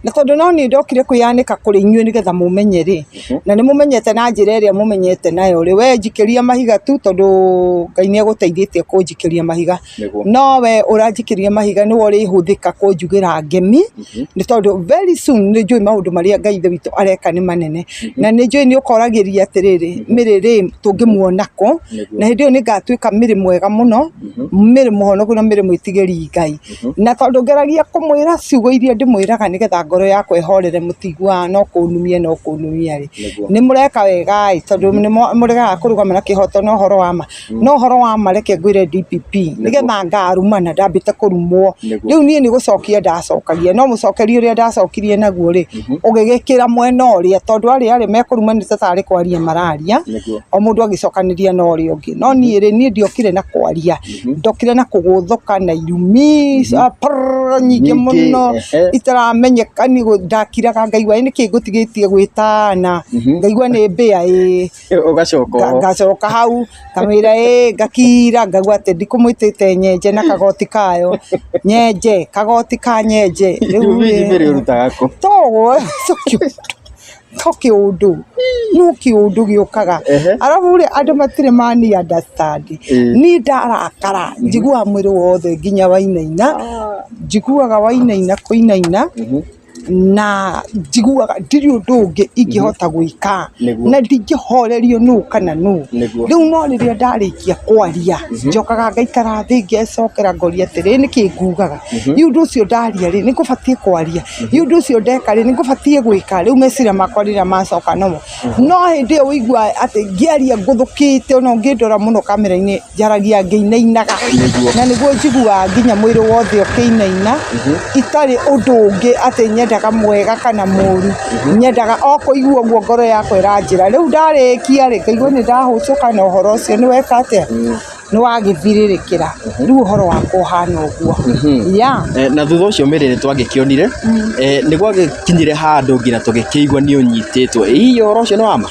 Na tondũ no niĩ ndokire kwĩyanĩka kũrĩ inyuĩ nĩgetha mũmenye rĩ, na nĩ mũmenyete na njĩra ĩrĩa mũmenyete nayo rĩ, we njikĩria mahiga tu tondũ Ngai nĩ agũteithĩtie kũnjikĩria mahiga. No we ũranjikĩria mahiga nĩwe ũrĩhũthĩka kũnjugĩra ngemi, nĩ tondũ very soon nĩ njũĩ maũndũ marĩa Ngai ithe witũ areka nĩ manene. Na nĩ njũĩ nĩ ũkoragĩria atĩrĩrĩ, Mary rĩ tũngĩmuona kũ, na hĩndĩ ĩyo nĩ ngatuĩka Mary mwega mũno, Mary mũhonoku na Mary mwĩtigĩri Ngai. Na tondũ ngeragia kũmwĩra ciugo iria ndĩmwĩraga nĩgetha ngoro yakwa ĩhorere mũtiguaga no kũnumia no kũnumia rĩ, nĩ mũreka wega ĩ, tondũ nĩ mũregaga kũrũgama na kĩhoto na ũhoro wa ma. No ũhoro wa ma reke ngwĩre DPP, nĩgetha ngarumana ndambĩte kũrumwo. Rĩu niĩ nĩ gũcokia ndacokagia, no mũcokerie ũrĩa ndacokirie naguo rĩ, ũgĩgĩkĩra mwena ũrĩa, tondũ arĩa arĩ mekũrumanĩte tarĩ kwaria mararia, o mũndũ agĩcokanĩria na ũrĩa ũngĩ. No niĩ rĩ, niĩ ndiokire na kwaria, ndokire na kũgũthũka na irumi prrrr nyingĩ mũno itaramenyeka, ndakiraga ngaigua ĩ nĩkĩ ngũtigĩtie gwĩtana, ngaigua nĩ mbĩa ĩ. Ũgacoka oho. Ngacoka hau ngamwĩra ĩ ngakira ngaigua atĩ ndikũmwĩtĩte nyenje na kagoti kayo, nyenje kagoti ka nyenje. Irumi ici Mary ũrutaga kũ? To kĩũndũ, no kĩũndũ gĩũkaga. Arabu rĩ andũ matirĩ mani understand. Niĩ ndarakara njiguaga mwĩrĩ wothe nginya wainaina, njiguaga wainaina kũinaina. Na njiguaga ndirĩ ũndũ ũngĩ ingĩhota gwĩka, na ndingĩhorerio nũ kana nũ. Rĩu no rĩrĩa ndarĩkia kwaria, njokaga ngaikara thĩ ngecokera ngoria atĩrĩ, nĩkĩ ngugaga? Rĩu ũndũ ũcio ndaria rĩ, nĩ ngũbatiĩ kwaria? Rĩu ũndũ ũcio ndeka rĩ, nĩ ngũbatiĩ gwĩka? Rĩu meciria makwa rĩrĩa macoka nomo. No hĩndĩ ĩyo ũiguaga atĩ ngĩaria ngũthũkĩte ona ũngĩndora mũno kamera-inĩ njaragia ngĩinainaga. Na nĩguo njiguaga nginya mwĩrĩ wothe ũkĩinaina, itarĩ ũndũ ũngĩ atĩ nyendaga mwega kana mũru, nyendaga o kũigua ũguo ngoro yakwa ĩranjĩra. Rĩu ndarĩkia rĩ, ngaigua nĩ ndahũcũka na ũhoro ũcio nĩ weka atĩa? Nĩ wagĩthirĩrĩkĩra. Rĩu ũhoro wakwa ũhana ũguo. Yeah. Na thutha ũcio Mary nĩ twagĩkĩonire nĩ gwagĩkinyire handũ nginya tũgĩkĩigua nĩ ũnyitĩtwo. Ĩ hihi ũhoro ũcio nĩ wa ma?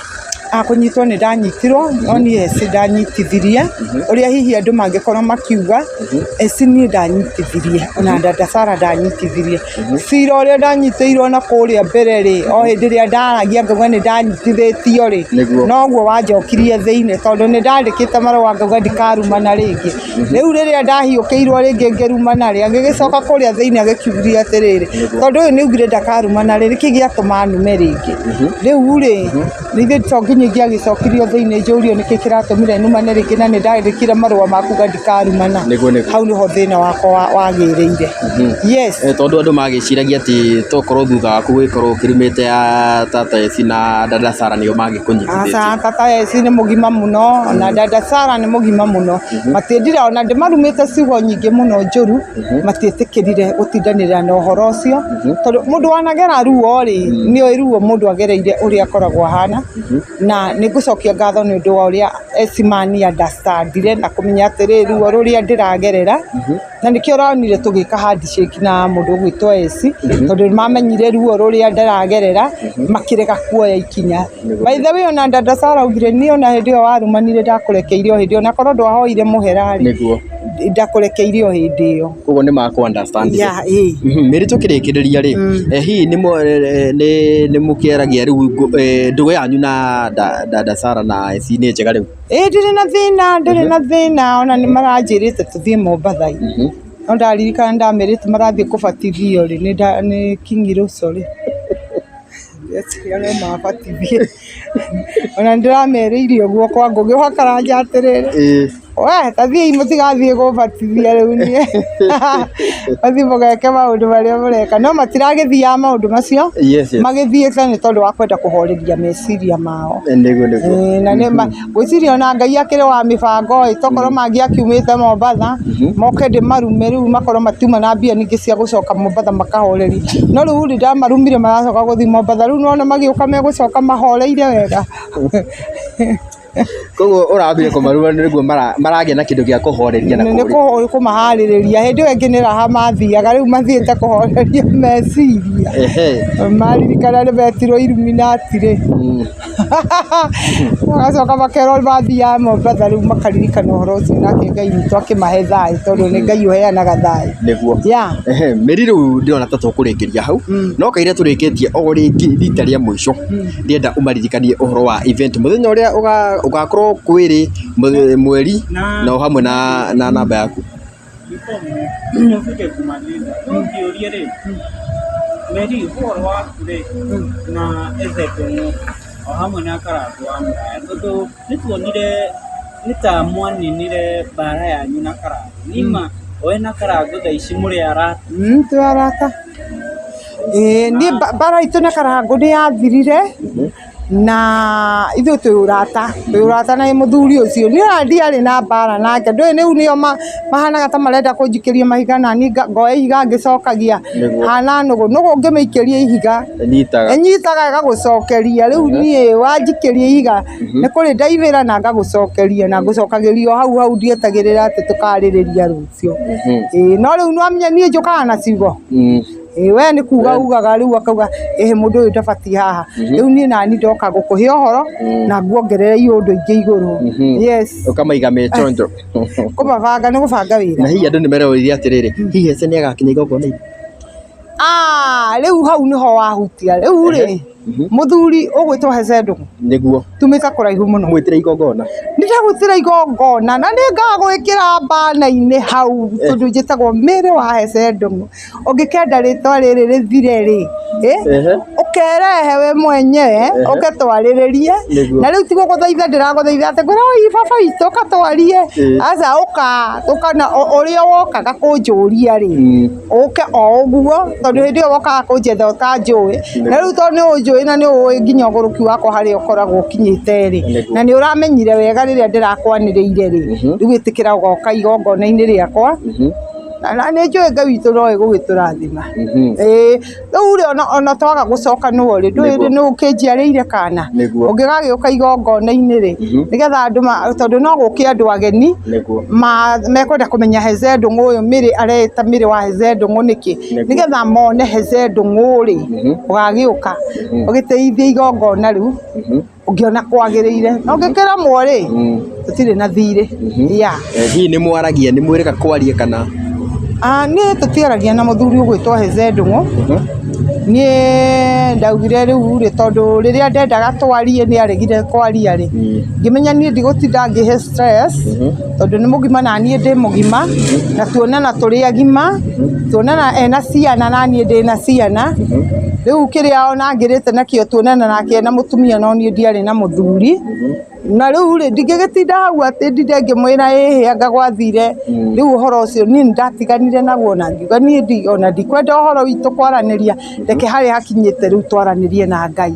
Kũnyitwo nĩ ndanyitirwo no niĩ eci ndanyitithirie ũrĩa hihi andũ mangĩkorwo makiuga eci niĩ ndanyitithirie ona dada Sarah ndanyitithirie. Cira ũrĩa ndanyitĩirwo na kũrĩa mbere rĩ, o hĩndĩ ĩrĩa ndaragia ngauga nĩ ndanyitithĩtio rĩ, noguo wanjokirie thĩinĩ tondũ nĩ ndandĩkĩte marũa ngauga ndikarumana rĩngĩ. Rĩu rĩrĩa ndahiũkĩirwo rĩngĩ ngĩrumana rĩ, agĩgĩcoka kũrĩa thĩinĩ agĩkiuria atĩrĩrĩ, tondũ ũyũ nĩ augire ndakarumana rĩ, nĩkĩ gĩatũma anume rĩngĩ? Rĩu rĩ, Ningĩ to nginya ingĩagĩcokirio thĩinĩ njũrio nĩkĩ kĩratũmire numane rĩngĩ na nĩ ndandĩkire marũa ma kuga ndikarumana. Nĩguo, nĩguo. Hau nĩho thĩna wakwa wagĩrĩire. Yes. Tondũ andũ magĩciragia atĩ tokorwo thutha waku gũgĩkorwo ũkĩrumĩte ya tata Esi na dada Sarah nĩo magĩkũnyitithĩtie. Aca, tata Esi nĩ mũgima mũno na dada Sarah nĩ mũgima mũno. Matiendire ona ndĩmarumĩte ciugo nyingĩ mũno njũru. Matiĩtĩkĩrire gũtindanĩrĩra na ũhoro ũcio, tondũ mũndũ wanagera ruo rĩ, nĩ oĩ ruo mũndũ agereire ũrĩa akoragwo ahana, na nĩ ngũcokia ngatho nĩ ũndũ wa ũrĩa Esi mani understand ire na kũmenya atĩrĩ, ruo rũrĩa ndĩragerera, na nĩkĩo ũronire tũgĩka handshake na mũndũ ũgwĩtwo Esi, tondũ nĩ mamenyire ruo rũrĩa ndĩragerera, makĩrega kuoya ikinya. By the way ona dada Sarah augire niĩ ona hĩndĩ ĩyo warumanire ndakũrekeire o hĩndĩ ĩyo, ona korwo ndwahoire mũhera rĩ. ndakũrekeire o hĩndĩ ĩyo. Koguo nĩ makũ understand. Yeah, ĩĩ. Mĩrĩ tũkĩrĩkĩrĩria rĩ, hihi nĩ mũkĩaragia rĩu ndũgũ yanyu na dada Sarah na AC nĩ njega rĩu? Ĩĩ ndirĩ na thĩna, ndirĩ na thĩna, ona nĩ maranjĩrĩte tũthiĩ Mombatha. No ndaririkana ndamerĩte marathiĩ kũbatithio rĩ, nĩ King Russell rĩ. Ndeciria no mabatithie. Ona nĩ ndĩramerĩire ũguo kwa Ngũgĩ wa Karanja atĩrĩrĩ, we ta thiĩi mũtigathiĩ kũbatithia rĩu niĩ. Mũthiĩ mũgeke maũndũ marĩa mũreka. No matiragĩthiaga maũndũ macio, magĩthiĩte nĩ tondũ wa kwenda kũhoreria meciria mao. Nĩguo nĩguo. Ĩĩ, na nĩ ma ngwĩciria ona Ngai akĩrĩ wa mĩbango ĩ, tokorwo mangĩakiumĩte Mombatha, moke ndĩmarume rĩu makorwo matiuma na mbia nyingĩ cia gũcoka Mombatha makahorerie. No rĩu rĩ, ndamarumire maracoka gũthiĩ Mombatha, rĩu nĩwona magĩũka megũcoka mahoreire wega. Koguo ũrambire kũmaruma nĩguo maragĩa na kĩndũ gĩa kũhoreria na Nĩ kũrĩa. kũmaharĩrĩria, hĩndĩ ĩyo ĩngĩ nĩ raha mathiaga, rĩu mathiĩte kũhoreria meciria. Maririkana nĩ metirwo Illuminati rĩ, magacoka makerwo mathiaga Mombatha rĩu makaririkana ũhoro ũcio nake Ngai witũ akĩmahe thayũ tondũ nĩ Ngai ũheanaga thayũ. Nĩguo. Yeah. Mary rĩu ndĩrona ta tũkũrĩkĩria hau, no kaira tũrĩkĩtie o rĩngĩ rita rĩa mũico, ndĩrenda ũmaririkanie ũhoro wa event mũthenya ũrĩa ũgakorwo kwĩrĩ mweri na o hamwe na namba yaku. Before ũbike kumaliza, no ngĩũrie rĩ, Mary ũhoro waku rĩ na Ezekiel o hamwe na Karangũ wa Mũraya tondũ nĩ tuonire nĩ ta mwaninire mbara yanyu na Karangũ. Nĩ ma we na Karangũ thaa ici mũrĩ arata? Twĩ arata. Ĩĩ niĩ mbara itũ na Karangũ nĩ yathirire na ithuĩ twĩ ũrata, twĩ ũrata na mũthuri ũcio. Niĩ ona ndiarĩ na mbara nake, ndũĩ rĩu nĩo mahanaga ta marenda kũnjikĩria mahiga naniĩ ngoya ihiga ngĩcokagia, hana nũgũ, nũgũ ũngĩmĩikĩria ihiga Ĩnyitaga. Ĩnyitaga ĩgagũcokeria, rĩu niĩ wanjikĩria ihiga nĩ kũrĩ ndaivĩra na ngagũcokeria na ngũcokagĩria o hau hau ndietagĩrĩra atĩ tũkarĩrĩria rũciũ. Ĩĩ no rĩu nĩwamenya niĩ njũkaga na ciugo. Ĩĩ we nĩ kuga ugaga rĩu akauga ĩhĩ mũndũ ũyũ ndabatiĩ haha. Rĩu niĩ nani ndoka gũkũhe ũhoro na nguongerere iũndũ ingĩ igũrũ. Yes. Ũkamaiga me chonjo. Kũmabanga nĩ gũbanga wĩra. Na hihi andũ nĩ merorire atĩrĩrĩ, hihi Ese nĩ agakinya igongona-inĩ? Ah, rĩu hau nĩho wahutia. Rĩu rĩ, mũthuri ũgwĩtwo Heze Ndũng'ũ. Nĩguo. Tumĩte kũraihu mũno. Mwĩtĩre igongona. Nĩ ndagwĩtĩra igongona na nĩ ngagwĩkĩra bana-inĩ hau tondũ njĩtagwo Mary wa Heze Ndũng'ũ. Ũngĩkenda rĩtwa rĩrĩ rĩthire rĩ, ũkerehe we mwenyewe ũke twarĩrĩrie. Na rĩu ti gũgũthaitha ndĩragũthaitha atĩ ngwĩre oi baba witũ ũka twarie. Aca ũka, ũka na ũrĩa wokaga kũnjũria rĩ, ũke o ũguo tondũ hĩndĩ ĩyo wokaga kũnjetha ũtanjũĩ. Na rĩu tondũ nĩ ũnjũĩ na nĩ ũĩ nginya ũgũrũki wakwa harĩa ũkoragwo ũkinyĩte rĩ, na nĩ ũramenyire wega rĩrĩa ndĩrakwanĩrĩire rĩ, rĩu ĩtĩkĩra ũgoka igongona-inĩ rĩakwa. Na nĩ njũĩ Ngai witũ no egũgĩtũrathima. Ĩĩ, rĩu rĩ ona twaga gũcokanwo rĩ, ndũĩ nĩ ũkĩnjiarĩire kana? Ũngĩgagĩũka igongona-inĩ rĩ, nĩgetha andũ tondũ no gũke andũ ageni, mekwenda kũmenya Heze Ndũng'ũ ũyũ Mary areĩta Mary wa Heze Ndũng'ũ nĩkĩ, nĩgetha mone Heze Ndũng'ũ rĩ, ũgagĩũka ũgĩtĩithie igongona rĩu, ũngĩona kwagĩrĩire. Na ũngĩkĩremwo rĩ, tũtirĩ na thirĩ. Yeah. Hihi nĩ mwaragia, nĩ mwĩrĩga kwaria kana? Niĩ tũtiaragia na mũthuri ũgwĩtwo Heze Ndũng'ũ. Niĩ ndaugire rĩu rĩ, tondũ rĩrĩa ndendaga twarie nĩ aregire kwaria rĩ, ngĩmenya niĩ ndigũtinda ngĩhe stress, tondũ nĩ mũgima na niĩ ndĩ mũgima, na tuonana tũrĩ agima, tuonana ena ciana na niĩ ndĩna ciana, rĩu kĩrĩa ona angĩrĩte nakĩo tuonana nake ena mũtumia no niĩ ndiarĩ na mũthuri. Na rĩu rĩ, ndingĩgĩtinda hau atĩ ndinde ngĩmwĩra ĩhĩ anga gwathire, rĩu ũhoro ũcio niĩ nĩ ndatiganire naguo na ngiuga niĩ ona ndikwenda ũhoro witũ kwaranĩria, reke harĩa hakinyĩte rĩu twaranĩrie na Ngai.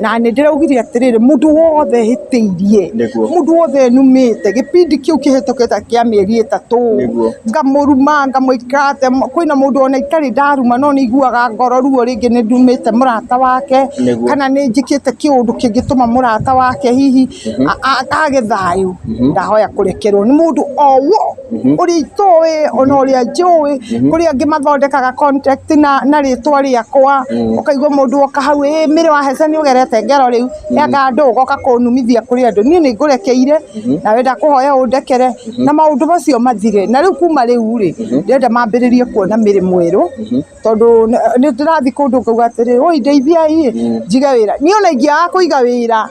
Na nĩ ndĩraugire atĩrĩrĩ, mũndũ wothe hĩtĩirie, mũndũ wothe numĩte, gĩbindi kĩu kĩhĩtũkĩte kĩa mĩeri 3, ngamũruma ngamwĩka atĩa, kwĩna mũndũ ona itarĩ ndaruma no nĩ iguaga ngoro ruo rĩngĩ nĩ ndumĩte mũrata wake, kana nĩ njĩkĩte kĩũndũ kĩngĩtũma mũrata wake hihi Age thayũ. Ndahoya kũrekerwo nĩ mũndũ o wo ũrĩa itoĩ ona ũrĩa njũĩ. Kũrĩ angĩ mathondekaga contact na rĩtwa rĩakwa, ũkaigua mũndũ oka hau, ĩ Mary wa Hece nĩ ũgerete ngero rĩu, anga andũ ũgoka kũnumithia kũrĩ andũ. Niĩ nĩ ngũrekeire nawe ndakũhoya ũndekere na maũndũ macio mathire. Na rĩu kuma rĩu rĩ, ndĩrenda mambĩrĩrie kuona Mary mwerũ, tondũ nĩ ndĩrathiĩ kũndũ ngauga atĩrĩ, oi ndeithiai njige wĩra. Niĩ ona ingĩaga kũiga wĩra,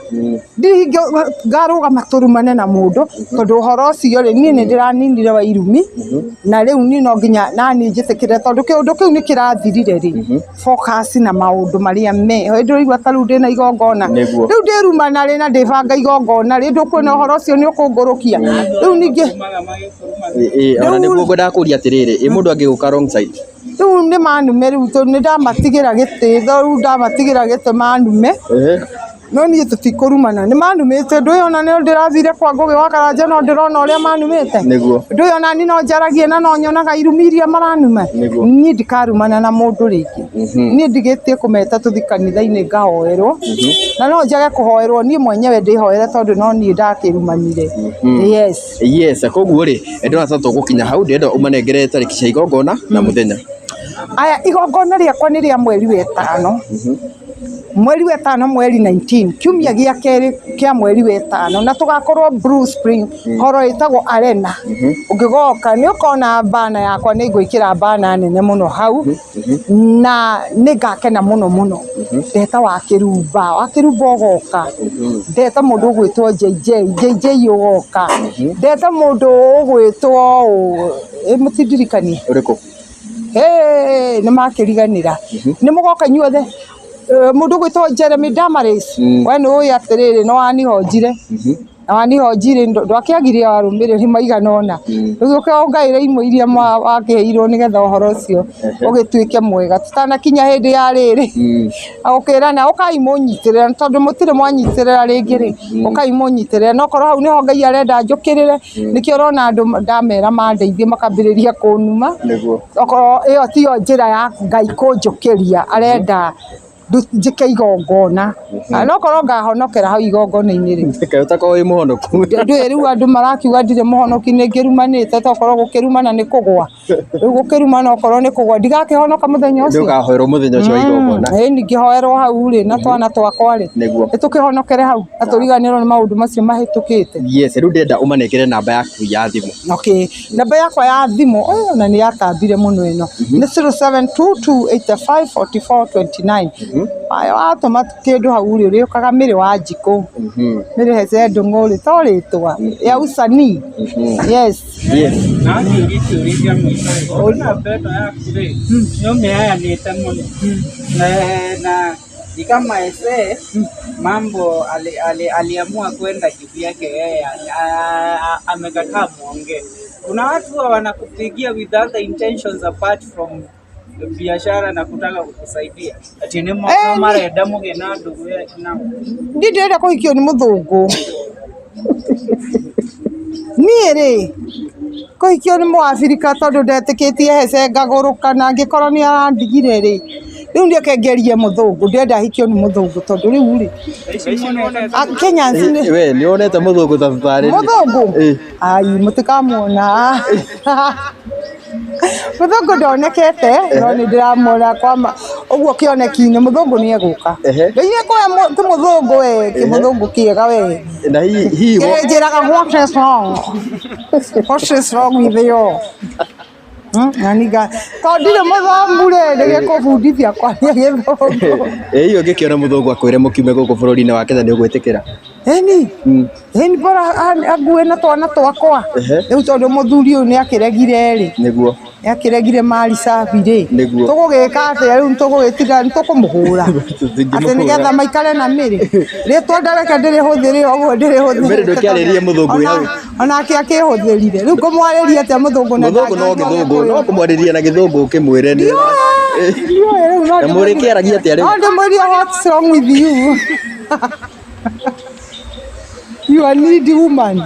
ndirĩ hingo ngarũgama tũrumane na mũndũ, tondũ ũhoro ũcio rĩ, niĩ nĩ ndĩraninire wa irumi, na rĩu niĩ no nginya naniĩ njĩtĩkĩre, tondũ kĩũndũ kĩu nĩ kĩrathirire rĩ, focus na maũndũ marĩa me hĩndĩ ũraigua ta rĩu ndĩna igongona, rĩu ndĩrumana rĩ na ndĩbanga igongona rĩ, ndũkuona ũhoro ũcio nĩ ũkũngũrũkia rĩu ningĩ. Ona nĩguo ngwendaga kũria atĩrĩrĩ, ĩ mũndũ angĩgũka wrong side? Rĩu nĩ manume rĩu, tondũ nĩ ndamatigĩra gĩtĩ, rĩu ndamatigĩra gĩtĩ manume. No niĩ tũtikũrumana, nĩ manumĩte. Ndũĩ ona no ndĩrathire kwa Ngũgĩ wa Karanja, no ndĩrona ũrĩa manumĩte. Ndũĩ ona niĩ no njaragia na no nyonaga irumi iria maranuma. Niĩ ndikarumana na mũndũ rĩngĩ. Niĩ ndigĩtie kũmeta tũthiĩ kanitha-inĩ ngahoerwo, na no njage kũhoerwo, niĩ mwenyewe ndĩhoere, tondũ no niĩ ndakĩrumanire. Yes. Yes, koguo rĩ, ndĩrona ta tũgũkinya hau, ndĩrenda ũmanengere tarĩki cia igongona na mũthenya. Aya, igongona rĩakwa nĩ rĩa mweri wa ĩtano, mweri wa ĩtano, mweri 19, kiumia gĩa kerĩ kĩa mweri wa ĩtano, na tũgakorwo Blue Spring, horo ĩtagwo Arena. Ũngĩgoka nĩ ũkona bana yakwa, nĩ ngwĩkĩra bana nene mũno hau, na nĩ ngakena mũno mũno. Ndeta wa Kĩrumba, wa Kĩrumba ũgoka, ndeta mũndũ ũgwĩtwo JJ, JJ ũgoka, ndeta mũndũ ũgwĩtwo ũ, ĩ mũtindirikanie. Ũrĩkũ? Hey, nĩ makĩriganĩra. Nĩ mũgoka inyuothe. Mũndũ ũgwĩtwo Jeremy Damaris, we nĩ ũĩ atĩrĩrĩ, nĩ wanihonjire na wanihonjire, ndwakĩagire arũmĩrĩri maigana ũna. Rĩu ũke ũngaĩre imwe iria wakĩheirwo, nĩgetha ũhoro ũcio ũgĩtuĩke mwega tũtanakinya hĩndĩ ya rĩrĩ agũkĩrana. Ũkai mũnyitĩrĩre, tondũ mũtirĩ mwanyitĩrĩra rĩngĩ rĩ, ũkai mũnyitĩrĩre. No korwo hau nĩho Ngai arenda njũkĩrĩre, nĩkĩo ũrona andũ ndamera mandeithie makambĩrĩria kũnuma. Okorwo ĩyo tiyo njĩra ya Ngai kũnjũkĩria, arenda njĩke igongona, no korwo ngahonokera hau igongona-inĩ rĩ. Kaĩ ũtakorwo wĩ mũhonoku? Ndũĩ rĩu andũ marakiuga ndirĩ mũhonoki, nĩ ngĩrumanĩte. Tokorwo gũkĩrumana nĩ kũgwa, rĩu gũkĩrumana okorwo nĩ kũgwa, ndigakĩhonoka mũthenya Nĩ ũcio. ũkahoerwo mũthenya ũcio wa igongona. Ĩĩ, ningĩhoerwo hau rĩ, na twana twakwa rĩ, nĩ tũkĩhonokere hau na tũriganĩrwo nĩ maũndũ macio mahĩtũkĩte. Yes, rĩu ndĩrenda ũmanengere namba yaku ya thimũ. Okay, namba yakwa ya thimũ, ĩyo na nĩ yatambire mũno, ĩno nĩ 0722854429. Aya, watũma kĩndũ hau rĩ, ũrĩũkaga Mary wa Njikũ, Mary Hece Ndũng'ũ rĩ, to rĩtwa ya usanii. Yes. Na ngĩũria kĩũria kĩa mũico rĩ, tondũ namba ĩno yaku rĩ, nĩ ũmĩheanĩte mũno na ni kama ese mambo aliamua kwenda kivyake yeye, amekataa muongee. Kuna watu huwa wanakupigia with other intentions apart from biashara na kutaka kukusaidia, ati nĩ marenda mũgĩe na ndũgũ nao. Niĩ ndĩrenda kũhikio nĩ mũthũngũ. Niĩ rĩ, kũhikio nĩ mũabirika, tondũ ndetĩkĩtie Hece ngagũrũka, na angĩkorwo nĩ arandigire rĩ, rĩu nĩoke ngerie mũthũngũ. Ndĩrenda hikio nĩ mũthũngũ, tondũ rĩu rĩ, Kenyans nĩ We nĩ wonete mũthũngũ ta tũtarĩrie? Mũthũngũ? Ĩ. Ai, mũtikamuona mũthũngũ, ndonekete, no nĩ ndĩramuona kwama ũguo kĩoneki-inĩ. Mũthũngũ nĩ egũka. Ngai nĩekũhe kĩmũthũngũ we, kĩmũthũngũ kĩega we. Na hihi Kĩrĩnjĩraga, "What is wrong? What is wrong with you?" Na niga tondũ ndirĩ mũthomu rĩ, nĩgĩkũbundithia kwaria gĩthũngũ. Ĩ hihi ũngĩkĩona mũthũngũ akwĩre mũkiume gũkũ bũrũri-inĩ wa Kenya, nĩ ũgwĩtĩkĩra? Ĩni, ĩni, bora angue na twana twakwa. Rĩu tondũ mũthuri ũyũ nĩ akĩregire rĩ, nĩ akĩregire mari safi rĩ, tũgũgĩka atĩa rĩu? Tũgũgĩtiga tũkũmũhũra atĩ nĩgetha maikare na Mary? Rĩtwa ndareke ndĩrĩhũthĩre ũguo ndĩrĩhũthĩrĩte. Mary, ndũkĩarĩrie mũthũngũ wĩ hau. Onake akĩhũthĩrire, rĩu ngũmwarĩria atĩa mũthũngũ na Mũthũngũ no gĩthũngũ, no kũmwarĩria na gĩthũngũ ũkĩmwĩre nĩ Ndiũĩ rĩu no Na mũrĩkĩaragia atĩa rĩu? No ndĩmwĩrie, "What's wrong with you? You are needy woman."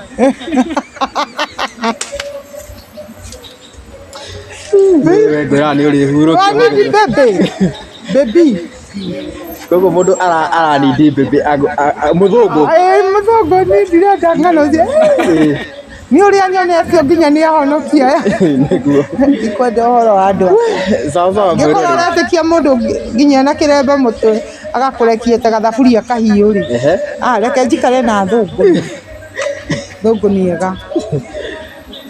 We ngwĩraga nĩ ũrĩhurũkio. You are needy baby. Baby. Koguo mũndũ aranindi mbembe mũthũngũ. Ĩĩ mũthũngũ niĩ ndirenda ng'ano Ĩĩ. Nĩ ũrĩa nyonetio nginya nĩ ahonokia aya. Nĩguo. Ndikwenda ũhoro wa andũ aya. Sawa sawa Ngĩkorwo mwĩroreri. ũretĩkia mũndũ nginya na kĩrembe mũtwe agakũrekia ta gathaburia kahiũ rĩ. Ehe. Ah, reke njikare na thũngũ. Thũngũ nĩ ega.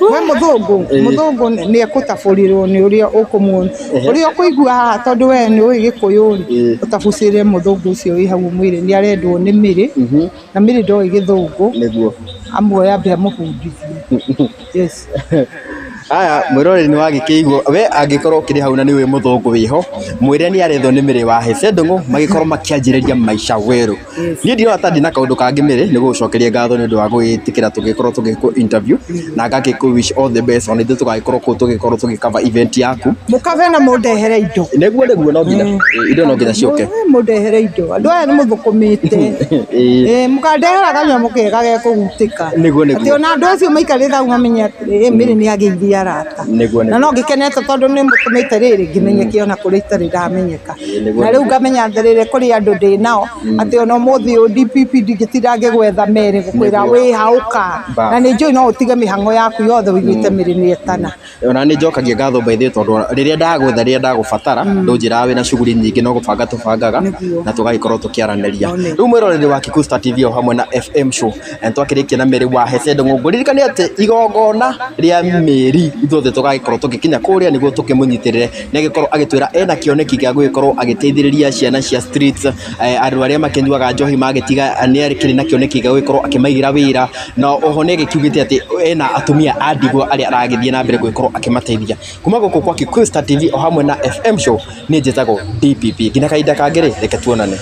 We mũthũngũ, mũthũngũ nĩ ekũtabũrĩrwo nĩ ũrĩa ũkũmuona. Ũrĩa ũkũigua haha tondũ we nĩ ũĩ gĩkũyũ rĩ, ũtabucĩre mũthũngũ ũcio wĩ hau ũmwĩre nĩ arendwo nĩ Mĩrĩ, na Mĩrĩ ndoĩ gĩthũngũ, Nĩguo. amuoye ambe amũbundithie. Yes. Aya mwĩroreri nĩ wagĩkĩigua we angĩkorwo ũkĩrĩ hau na nĩ ũĩ mũthũngũ wĩho mwĩre nĩ arethwo nĩ Mĩrĩ wa Hece Ndũng'ũ magĩkorwo makĩanjĩrĩria maica werũ. Niĩ ndirona ta ndĩna kaũndũ kangĩ Mĩrĩ nĩ gũgũcokeria ngatho nĩ ũndũ wa gwĩtĩkĩra tũgĩkorwo tũgĩkũ interview na ngagĩkũ wish all the best ona ithuĩ tũgagĩkorwo kũu tũgĩkorwo tũgĩ cover event yaku. Mũkabe na mũndehere indo. Nĩguo nĩguo no nginya indo no nginya ciũke. Mũndehere indo. Andũ aya nĩ mũthũkũmĩte. Ĩĩ. Mũkandehera kanyamũ kega gekũgutĩka. Nĩguo nĩguo. Atĩ ona andũ acio maikarĩte hau mamenye atĩrĩ, Mĩrĩ nĩ agĩirie arata. Nĩguo Na no ngĩkenete tondũ nĩ mũtũmĩte rĩrĩ ngĩmenyeke ona kũrĩa itarĩ ndamenyeka. Nĩguo. Na rĩu ngamenya atĩrĩrĩ kũrĩ andũ ndĩ nao atĩ ona ũmũthĩ ũyũ DPP ndingĩtinda ngĩgwetha Mary gũkwĩra Nĩguo. wĩ ha ũka. Ba. Na nĩ njũĩ no ũtige mĩhang'o yaku yothe ũiguĩte Mary nĩ etana. Ona nĩ njokagia ngatho by the way tondũ rĩrĩa ndagwetha rĩrĩa ndagũbatara ndũnjĩraga wĩna shughuli nyingĩ no gũbanga tũbangaga Nĩguo. na tũgagĩkorwo tũkĩaranĩria. No nĩ. Rĩu mwĩroreri wa Kikuyu Star TV o hamwe na FM show na twakĩrĩkia na Mary wa Hece Ndũng'ũ ngũririkanie atĩ igongona rĩa Mary ithuothe tũgagĩkorwo tũgĩkinya kũrĩa nĩguo tũkĩmũnyitĩrĩre nĩ agĩkorwo agĩtwĩra ena kĩoneki gĩa gũgĩkorwo agĩteithĩrĩria ciana cia streets andũ arĩa makĩnyuaga njohi magĩtiga nĩ akĩrĩ na kĩoneki gĩa gũgĩkorwo akĩmaigĩra wĩra na oho nĩ agĩkiugĩte atĩ ena atumia a ndigwa arĩa aragĩthiĩ na mbere gũgĩkorwo akĩmateithia kuma gũkũ kwa Kikuyu Star TV o hamwe na FM show niĩ njĩtagwo DPP nginya kahinda kangĩ rĩ reke tuonane.